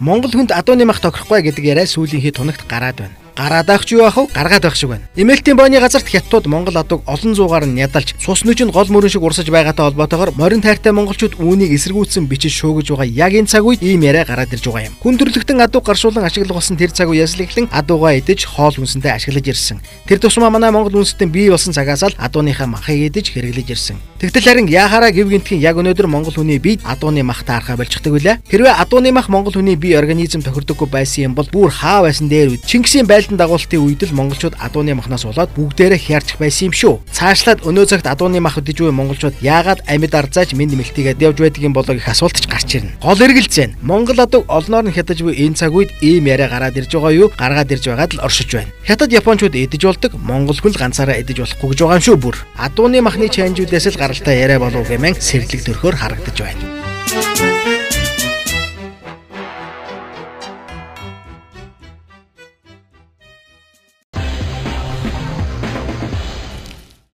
Монгол хүнд адууны мах тохирохгүй гэдэг яриа сүүлийнхээ тунагт гараад байна. Гараад авах ч юу аах вэ? Гаргаад байх шиг байна. Эмээлтийн бойны газарт хятадууд Монгол адууг олон зуугаар нь ядалж, цус нүж нь гол мөрөн шиг урсаж байгаатай холбоотойгоор морин тайртай монголчууд үүнийг эсэргүүцсэн бичиж шүүгэж байгаа яг энэ цаг үед ийм яриа гараад ирж байгаа юм. Хүн төрөлхтөн адууг гаршуулан ашиглах болсон тэр цаг үеэс л эхлэн адуугаа идэж хоол хүнсэндээ ашиглаж ирсэн. Тэр тусмаа манай монгол үндэстэн бий болсон цагаас л адууныхаа махыг идэж хэрэглэж ирсэн. Тэгтэл харин яхаараа гэв гинтхэн яг өнөөдөр монгол хүний биед адууны мах таархаа болчихдаг үлээ. Хэрвээ адууны мах монгол хүний бие организм тохирдоггүй байсан юм бол бүр хаа байсан дээр үед Чингисийн байлдан дагуултын үед л монголчууд адууны махнаас болоод бүгдээрээ хярчих байсан юм шүү. Цаашлаад өнөө цагт адууны мах идэж буй монголчууд яагаад амьд арзааж мэнд мэлтийгээд явж байдаг юм болоо гэх асуулт ч гарч ирнэ. Гол эргэлзээ нь Монгол адууг олноор нь хятаж буй энэ цаг үед ийм яриа гараад ирж байгаа юу? Гаргаад ирж байгаад л оршиж байна. Хятад японочууд идэж болдог, монгол хүн л ганцаараа идэж болохгүй гэж байгаа юм шүү бүр. Адууны махны чанжүүдээс л гаралтай яриа болов гэмэн сэрлэг төрхөөр харагдаж байна.